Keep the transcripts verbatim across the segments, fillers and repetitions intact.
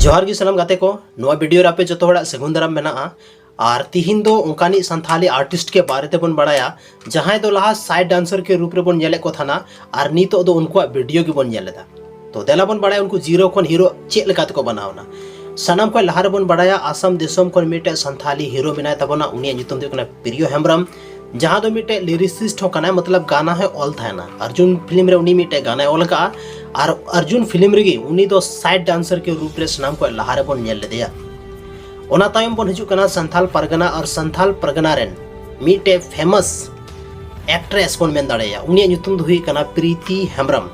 ᱡᱚᱦᱟᱨ ᱜᱮ ᱥᱟᱱᱟᱢ ᱜᱟᱛᱮ ᱠᱚ, ᱱᱚᱣᱟ ᱵᱷᱤᱰᱤᱭᱳ ᱨᱮ ᱟᱯᱮ ᱡᱚᱛᱚ ᱦᱚᱲᱟᱜ ᱥᱟᱹᱜᱩᱱ ᱫᱟᱨᱟᱢ ᱢᱮᱱᱟᱜᱼᱟ᱾ ᱟᱨ ᱛᱤᱦᱤᱧ ᱫᱚ ᱚᱱᱠᱟᱱᱤᱡ ᱥᱟᱱᱛᱷᱟᱞᱤ ᱟᱨᱴᱤᱥᱴ ᱠᱮ ᱵᱟᱨᱮ ᱛᱮᱵᱚᱱ ᱵᱟᱲᱟᱭᱟ, ᱡᱟᱦᱟᱸᱭ ᱫᱚ ᱞᱟᱦᱟ ᱥᱟᱭᱤᱰ ᱰᱟᱱᱥᱟᱨ ᱠᱮ ᱨᱩᱯ ᱨᱮᱵᱚᱱ ᱧᱮᱞᱮᱫ ᱠᱚ ᱛᱟᱦᱮᱱᱟ, ᱟᱨ ᱱᱤᱛᱚᱜ ᱫᱚ ᱩᱱᱠᱩᱣᱟᱜ ᱵᱷᱤᱰᱤᱭᱳ ᱜᱮᱵᱚᱱ ᱧᱮᱞ ᱮᱫᱟ᱾ ᱛᱚ ᱫᱮᱞᱟ ᱵᱚᱱ ᱵᱟᱲᱟᱭᱟ ᱩᱱᱠᱩ ᱡᱤᱨᱳ ᱠᱷᱚᱱ ᱦᱤᱨᱳ ᱪᱮᱫ ᱞᱮᱠᱟ ᱛᱮᱠᱚ ᱵᱮᱱᱟᱣ ᱮᱱᱟ᱾ ᱥᱟᱱᱟᱢ ᱠᱷᱚᱱ ᱞᱟᱦᱟ ᱨᱮᱵᱚᱱ ᱵᱟᱲᱟᱭᱟ ᱟᱥᱟᱢ ᱫᱤᱥᱚᱢ ᱠᱷᱚᱱ ᱢᱤᱫᱴᱮᱡ ᱥᱟᱱᱛᱷᱟᱞᱤ ᱦᱤᱨᱳ ᱢᱮᱱᱟᱭ ᱛᱟᱵᱚᱱᱟ, ᱩᱱᱤᱭᱟᱜ ᱧᱩᱛᱩᱢ ᱫᱚ ᱦᱩᱭᱩᱜ ᱠᱟᱱᱟ ᱯᱨᱤᱭᱚ ᱦᱮᱢᱵᱨᱚᱢ, ᱡᱟᱦᱟᱸ ᱫᱚ ᱢᱤᱫᱴᱮᱡ ᱞᱤᱨᱤᱥᱤᱥᱴ ᱦᱚᱸ ᱠᱟᱱᱟᱭ, ᱢᱚᱛᱞᱚᱵ ᱜᱟᱱᱟ ᱦᱚᱸᱭ ᱚᱞ ᱛᱟᱦᱮᱱᱟ᱾ ᱟᱨᱡᱩᱱ ᱯᱷᱤᱞᱢ ᱨᱮ ᱩᱱᱤ ᱢᱤᱫᱴᱮᱡ ᱜᱟᱱᱟᱭ ᱚᱞ ᱟᱠᱟᱫᱼᱟ, ᱟᱨ ᱟᱨᱡᱩᱱ ᱯᱷᱤᱞᱢ ᱨᱮᱜᱮ ᱩᱱᱤ ᱫᱚ ᱥᱟᱭᱤᱰ ᱰᱟᱱᱥᱟᱨ ᱠᱮ ᱨᱩᱯ ᱨᱮ ᱥᱟᱱᱟᱢ ᱠᱷᱚᱱ ᱞᱟᱦᱟ ᱨᱮᱵᱚᱱ ᱧᱮᱞ ᱞᱮᱫᱮᱭᱟ᱾ ᱚᱱᱟ ᱛᱟᱭᱚᱢ ᱵᱚᱱ ᱦᱤᱡᱩᱜ ᱠᱟᱱᱟ ᱥᱟᱱᱛᱷᱟᱞ ᱯᱟᱨᱜᱟᱱᱟ, ᱟᱨ ᱥᱟᱱᱛᱷᱟᱞ ᱯᱟᱨᱜᱟᱱᱟ ᱨᱮᱱ ᱢᱤᱫᱴᱮᱡ ᱯᱷᱮᱢᱟᱥ ᱮᱠᱴᱨᱮᱥ ᱵᱚᱱ ᱢᱮᱱ ᱫᱟᱲᱮᱭᱟᱭᱟ, ᱩᱱᱤᱭᱟᱜ ᱧᱩᱛᱩᱢ ᱫᱚ ᱦᱩᱭᱩᱜ ᱠᱟᱱᱟ ᱯᱨᱤᱛᱤ ᱦᱮᱢᱵᱨᱚᱢ᱾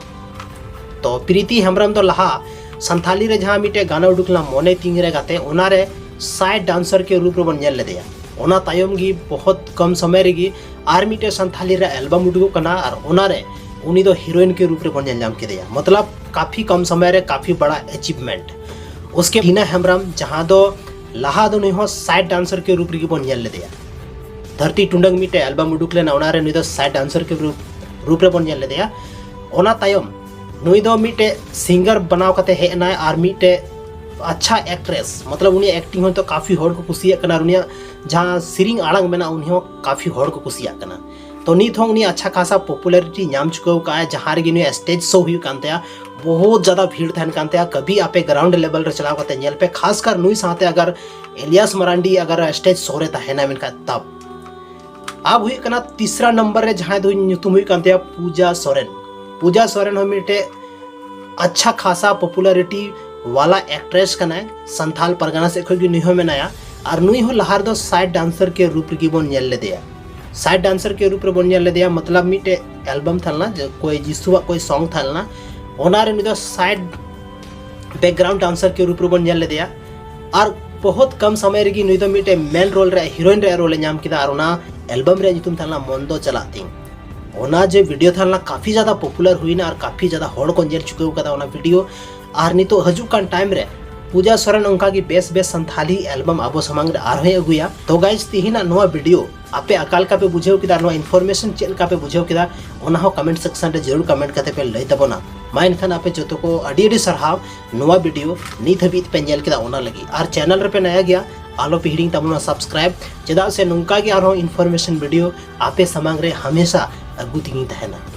ᱛᱚ ᱯᱨᱤᱛᱤ ᱦᱮᱢᱵᱨᱚᱢ ᱫᱚ ᱞᱟᱦᱟ ᱥᱟᱱᱛᱷᱟᱞᱤ ᱨᱮ ᱡᱟᱦᱟᱸ ᱢᱤᱫᱴᱮᱡ ᱜᱟᱱᱟ ᱩᱰᱩᱠ ᱞᱮᱱᱟ ᱢᱚᱱᱮ ᱛᱤᱧ ᱨᱮ ᱜᱟᱛᱮ, ᱚᱱᱟᱨᱮ ᱥᱟᱭᱤᱰ ᱰᱟᱱᱥᱟᱨ ᱠᱮ ᱨᱩᱯ ᱨᱮᱵᱚᱱ ᱧᱮᱞ ᱞᱮᱫᱮᱭᱟ᱾ ᱚᱱᱟ ᱛᱟᱭᱚᱢ ᱜᱮ ᱵᱚᱦᱚᱛ ᱠᱚᱢ ᱥᱚᱢᱚᱭ ᱨᱮᱜᱮ ᱟᱨ ᱢᱤᱫᱴᱮᱡ ᱥᱟᱱᱛᱷᱟᱞᱤ ᱨᱮ ᱮᱞᱵᱟᱢ ᱩᱰᱩᱠᱚᱜ ᱠᱟᱱᱟ, ᱟᱨ ᱚᱱᱟᱨᱮ ᱩᱱᱤ ᱫᱚ ᱦᱤᱨᱳᱭᱤᱱ ᱠᱮ ᱨᱩᱯ ᱨᱮᱵᱚᱱ ᱧᱮᱞ ᱧᱟᱢ ᱠᱮᱫᱮᱭᱟ᱾ ᱢᱚᱛᱞᱚᱵ ᱠᱟᱯᱷᱤ ᱠᱚᱢ ᱥᱚᱢᱚᱭ ᱨᱮ ᱠᱟᱯᱷᱤ ᱵᱟᱲᱟ ᱮᱪᱤᱵᱷᱢᱮᱱᱴ᱾ ᱩᱥᱠᱮ ᱴᱤᱱᱟ ᱦᱮᱢᱵᱨᱚᱢ, ᱡᱟᱦᱟᱸ ᱫᱚ ᱞᱟᱦᱟ ᱫᱚ ᱱᱩᱭ ᱦᱚᱸ ᱥᱟᱭᱤᱰ ᱰᱟᱱᱥᱟᱨ ᱠᱮ ᱨᱩᱯ ᱨᱮᱜᱮ ᱵᱚᱱ ᱧᱮᱞ ᱞᱮᱫᱮᱭᱟ᱾ ᱫᱷᱟᱹᱨᱛᱤ ᱴᱩᱰᱟᱹᱝ ᱢᱤᱫᱴᱮᱡ ᱮᱞᱵᱟᱢ ᱩᱰᱩᱠ ᱞᱮᱱᱟ, ᱚᱱᱟᱨᱮ ᱱᱩᱭ ᱫᱚ ᱥᱟᱭᱤᱰ ᱰᱟᱱᱥᱟᱨ ᱠᱮ ᱨᱩᱯ, ᱨᱩᱯ ᱨᱮᱵᱚᱱ ᱧᱮᱞ ᱞᱮᱫᱮᱭᱟ᱾ ᱚᱱᱟ ᱛᱟᱭᱚᱢ ᱱᱩᱭ ᱫᱚ ᱢᱤᱫᱴᱮᱡ ᱥᱤᱝᱜᱟᱨ ᱵᱮᱱᱟᱣ ᱠᱟᱛᱮ ᱦᱮᱡ ᱮᱱᱟᱭ, ᱟᱨ ᱢᱤᱫᱴᱮᱡ ᱟᱪᱪᱷᱟ ᱮᱠᱴᱨᱮᱥ, ᱢᱚᱛᱞᱚᱵ ᱩᱱᱤᱭᱟᱜ ᱮᱠᱴᱤᱝ ᱦᱚᱭᱛᱳ ᱠᱟᱯᱷᱤ ᱦᱚᱲ ᱠᱚ ᱠᱩᱥᱤᱭᱟᱜ ᱠᱟᱱᱟ, ᱟᱨ ᱩᱱᱤᱭᱟᱜ ᱡᱟᱦᱟᱸ ᱥᱮᱨᱮᱧ ᱟᱲᱟᱝ ᱢᱮᱱᱟᱜᱼᱟ, ᱩᱱᱤ ᱦᱚᱸ ᱠᱟᱯᱷᱤ ᱦᱚᱲ ᱠᱚ ᱠᱩᱥᱤᱭᱟᱜ ᱠᱟᱱᱟ᱾ ᱛᱚ ᱱᱤᱛ ᱦᱚᱸ ᱩᱱᱤ ᱟᱪᱪᱷᱟ ᱠᱷᱟᱥᱟ ᱯᱚᱯᱩᱞᱟᱨᱤᱴᱤ ᱧᱟᱢ ᱪᱩᱠᱟᱹᱣ ᱠᱟᱜᱼᱟᱭ, ᱡᱟᱦᱟᱸ ᱨᱮᱜᱮ ᱱᱩᱭᱟᱜ ᱥᱴᱮᱡᱽ ᱥᱳ ᱦᱩᱭᱩᱜ ᱠᱟᱱ ᱛᱟᱭᱟ, ᱵᱚᱦᱩᱛ ᱡᱟᱫᱟ ᱵᱷᱤᱲ ᱛᱟᱦᱮᱱ ᱠᱟᱱ ᱛᱟᱭᱟ᱾ ᱠᱟᱵᱷᱤ ᱟᱯᱮ ᱜᱨᱟᱣᱩᱱᱰ ᱞᱮᱵᱮᱞ ᱨᱮ ᱪᱟᱞᱟᱣ ᱠᱟᱛᱮ ᱧᱮᱞ ᱯᱮ, ᱠᱷᱟᱥᱠᱟᱨ ᱱᱩᱭ ᱥᱟᱶᱛᱮ ᱟᱜᱟᱨ ᱮᱞᱤᱭᱟᱥ ᱢᱟᱨᱟᱱᱰᱤ ᱟᱜᱟᱨ ᱥᱴᱮᱡᱽ ᱥᱳ ᱨᱮ ᱛᱟᱦᱮᱱᱟ, ᱢᱮᱱᱠᱷᱟᱱ ᱛᱟᱵ᱾ ᱟᱵ ᱦᱩᱭᱩᱜ ᱠᱟᱱᱟ ᱛᱤᱥᱨᱟ ᱱᱟᱢᱵᱟᱨ ᱨᱮ, ᱡᱟᱦᱟᱸᱭ ᱫᱚ ᱧᱩᱛᱩᱢ ᱦᱩᱭᱩᱜ ᱠᱟᱱ ᱛᱟᱭᱟ ᱯᱩᱡᱟ ᱥᱚᱨᱮᱱ᱾ ᱯᱩᱡᱟ ᱥᱚᱨᱮᱱ ᱦᱚᱸ ᱢᱤᱫᱴᱮᱡ ᱟᱪᱪᱷᱟ ᱠᱷᱟᱥᱟ ᱯᱚᱯᱩᱞᱟᱨᱤᱴᱤ ᱣᱟᱞᱟ ᱮᱠᱴᱨᱮᱥ ᱠᱟᱱᱟᱭ, ᱥᱟᱱᱛᱷᱟᱞ ᱯᱟᱨᱜᱟᱱᱟ ᱥᱮᱫ ᱠᱷᱚᱱ ᱜᱮ ᱱᱩᱭ ᱦᱚᱸ ᱢᱮᱱᱟᱭᱟ᱾ ᱟᱨ ᱱᱩᱭ ᱦᱚᱸ ᱞᱟᱦᱟ ᱨᱮᱫᱚ ᱥᱟᱭᱤᱰ ᱰᱟᱱᱥᱟᱨ ᱠᱮ ᱨᱩᱯ ᱨᱮᱜᱮ ᱵᱚᱱ ᱧᱮᱞ ᱞᱮᱫᱮᱭᱟ᱾ ᱥᱟᱭᱤᱰ ᱰᱟᱱᱥᱟᱨ ᱠᱮ ᱨᱩᱯ ᱨᱮᱵᱚᱱ ᱧᱮᱞ ᱞᱮᱫᱮᱭᱟ, ᱢᱚᱛᱞᱚᱵ ᱢᱤᱫᱴᱮᱡ ᱮᱞᱵᱟᱢ ᱛᱟᱦᱮᱸ ᱞᱮᱱᱟ, ᱡᱮ ᱠᱚᱭ ᱡᱤᱥᱩᱣᱟᱜ ᱠᱚᱭ ᱥᱚᱝ ᱛᱟᱦᱮᱸ ᱞᱮᱱᱟ, ᱚᱱᱟᱨᱮ ᱱᱩᱭ ᱫᱚ ᱥᱟᱭᱤᱰ ᱵᱮᱠᱜᱨᱟᱣᱩᱱᱰ ᱰᱟᱱᱥᱟᱨ ᱠᱮ ᱨᱩᱯ ᱨᱮᱵᱚᱱ ᱧᱮᱞ ᱞᱮᱫᱮᱭᱟ᱾ ᱟᱨ ᱵᱚᱦᱩᱛ ᱠᱚᱢ ᱥᱚᱢᱚᱭ ᱨᱮᱜᱮ ᱱᱩᱭ ᱫᱚ ᱢᱤᱫᱴᱮᱡ ᱢᱮᱱ ᱨᱳᱞ ᱨᱮ, ᱦᱤᱨᱳᱭᱤᱱ ᱨᱮᱭᱟᱜ ᱨᱳᱞ ᱮ ᱧᱟᱢ ᱠᱮᱫᱟ, ᱟᱨ ᱚᱱᱟ ᱮᱞᱵᱟᱢ ᱨᱮᱭᱟᱜ ᱧᱩᱛᱩᱢ ᱛᱟᱦᱮᱸ ᱞᱮᱱᱟ ᱢᱚᱱ ᱫᱚ ᱪᱟᱞᱟᱜ ᱛᱤᱧ᱾ ᱚᱱᱟ ᱡᱮ ᱵᱷᱤᱰᱤᱭᱳ ᱛᱟᱦᱮᱸ ᱞᱮᱱᱟ, ᱠᱟᱯᱷᱤ ᱡᱟᱫᱟ ᱯᱚᱯᱩᱞᱟᱨ ᱦᱩᱭᱱᱟ ᱟᱨ ᱠᱟᱯᱷᱤ ᱡᱟᱫᱟ ᱦᱚᱲ ᱠᱚ ᱧᱮᱞ ᱪᱩᱠᱟᱹᱣ ᱠᱟᱫᱟ ᱚᱱᱟ ᱵᱷᱤᱰᱤᱭᱳ᱾ ᱟᱨ ᱱᱤᱛᱚᱜ ᱦᱤᱡᱩᱜ ᱠᱟᱱ ᱴᱟᱭᱤᱢ ᱨᱮ ᱯᱩᱡᱟ ᱥᱚᱨᱮᱱ ᱚᱱᱠᱟ ᱜᱮ ᱵᱮᱥ ᱵᱮᱥ ᱥᱟᱱᱛᱷᱟᱞᱤ album ᱟᱵᱚ ᱥᱟᱢᱟᱝ ᱨᱮ ᱟᱨᱦᱚᱸᱭ ᱟᱹᱜᱩᱭᱟ᱾ ᱛᱚ guys, ᱛᱤᱦᱤᱧᱟᱜ ᱱᱚᱣᱟ video ᱟᱯᱮ ᱚᱠᱟ ᱞᱮᱠᱟ ᱯᱮ ᱵᱩᱡᱷᱟᱹᱣ ᱠᱮᱫᱟ, ᱱᱚᱣᱟ information ᱪᱮᱫ ᱞᱮᱠᱟ ᱯᱮ ᱵᱩᱡᱷᱟᱹᱣ ᱠᱮᱫᱟ, ᱚᱱᱟ ᱦᱚᱸ comment section ᱨᱮ ᱡᱟᱹᱨᱩᱲ comment ᱠᱟᱛᱮ ᱯᱮ ᱞᱟᱹᱭ ᱛᱟᱵᱚᱱᱟ᱾ ᱢᱟ ᱮᱱᱠᱷᱟᱱ ᱟᱯᱮ ᱡᱚᱛᱚ ᱠᱚ ᱟᱹᱰᱤ ᱟᱹᱰᱤ ᱥᱟᱨᱦᱟᱣ ᱱᱚᱣᱟ video ᱱᱤᱛ ᱦᱟᱹᱵᱤᱡ ᱯᱮ ᱧᱮᱞ ᱠᱮᱫᱟ ᱚᱱᱟ ᱞᱟᱹᱜᱤᱫ᱾ ᱟᱨ channel ᱨᱮᱯᱮ ᱱᱟᱭᱟ ᱜᱮᱭᱟ, ᱟᱞᱚ ᱯᱮ ᱦᱤᱲᱤᱧ ᱛᱟᱵᱚᱱᱟ subscribe, ᱪᱮᱫᱟᱜ ᱥᱮ ᱱᱚᱝᱠᱟ ᱜᱮ ᱟᱨᱦᱚᱸ information video ᱟᱯᱮ ᱥᱟᱢᱟᱝ ᱨᱮ ᱦᱟᱢᱮᱥᱟ ᱟᱹᱜᱩ ᱛᱮᱜᱤᱧ ᱛᱟᱦᱮᱱᱟ᱾